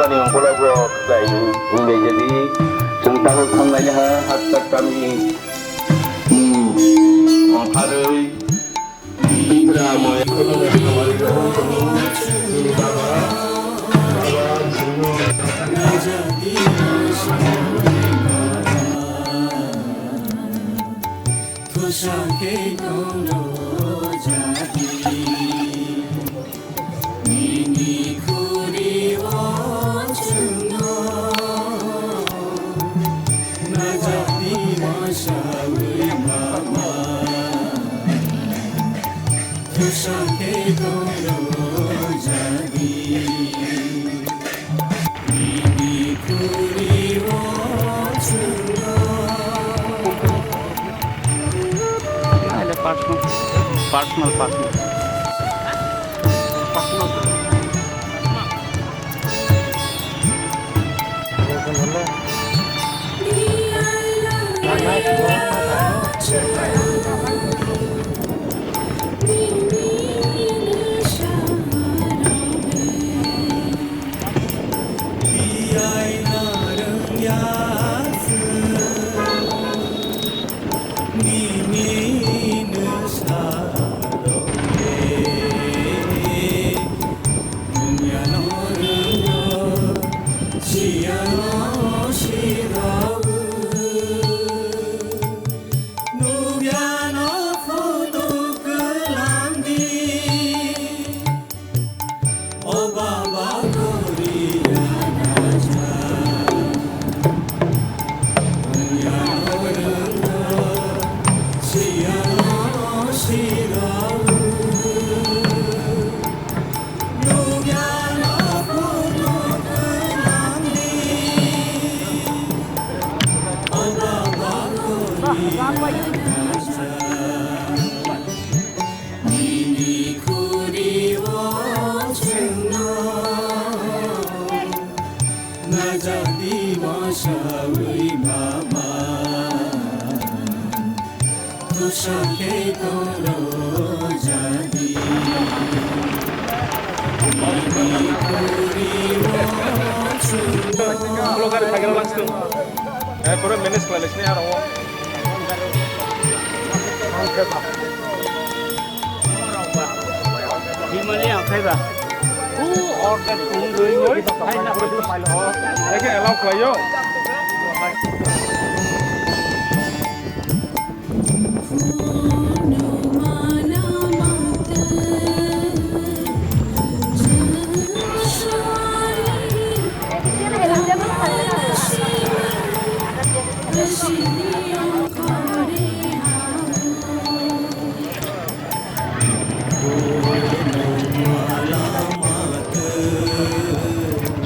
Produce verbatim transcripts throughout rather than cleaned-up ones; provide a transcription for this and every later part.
Ani ungkula bo khlai wngbai jadi, chwng tabuk thanglaini ha, hasta kami, hmm, ongkharwi, Indra moya, samari rohon, baba, baba, Thusa khe tonglo jadi, nini khuri o chwngno najadi masawi mama. Thusa khe tonglo jadi. Personal, personal, personal. Nukya no photo kwlangdi, o baba Korea raja. Nukya no rwngkha, siya no sirao. Najadi masawi mama. Tusa khe tonglo jadi. Ulo gari thageno langsung. Eh, pura manage khlai laisini aro. Himani ang khaiba. U order tungdoi. Hai na. Eke allow khlaio.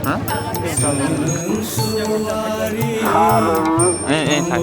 Ha? Eh, eh, thak.